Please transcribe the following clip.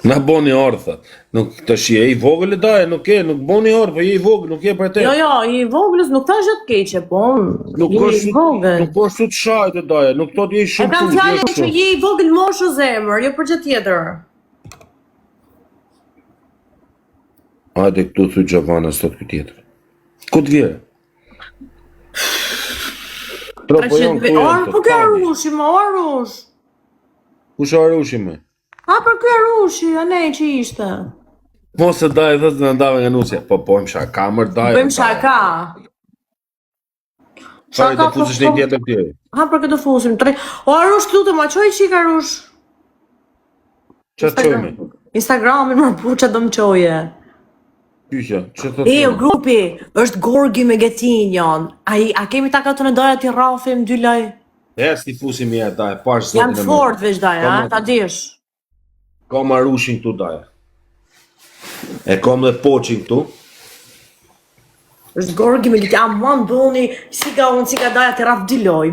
Na boni orë, thot. Nuk të shi, je i vogël e daje, nuk je, nuk boni orë, po je i vogël, nuk je për te. Jo, jo, i vogël, nuk thash gjë të keqe, po unë Nuk je i është, vogël. nuk është të shaj të daje, nuk thotë je i E shumë kam tut, je fjalën që kështu. je i vogël moshë zemër, jo për gjë tjetër. Hajde këtu thy Giovanna, s'thot ky tjetër. Ku të vjerë? Pro, po janë këtu janë Orë, po këto, ky tani. Arushi, mo Arush. Kush Arushi më? Ha, për ky Arushi, anej që ishte. Po se daje thot na ndave nga nusja. Po pojmë shaka mër daje. Bëjmë shaka. Shaka Shaka, do fusësh po, një tjetër tjetër. Ha, për këtë fusim. Tre... O Arush, të lutem, ma çoj çik Arush. Çfarë çojmë? Instagramin më bu ça do më çoje. Qyqja, ç'të thotë? E, o grupi, është Gorgi me Getinjon. A, i- a kemi takat unë daja t'i rrafim dy loj? E, si fusim i daje, pash zotin Jam e mirë. fort veç daja, Kam- a, ta dish. Kam Arushin këtu daje. E kam dhe Poçin këtu. Është Gorgi me Getinjon, aman doni, si ka unë, si ka daja t'i rraf dy loj.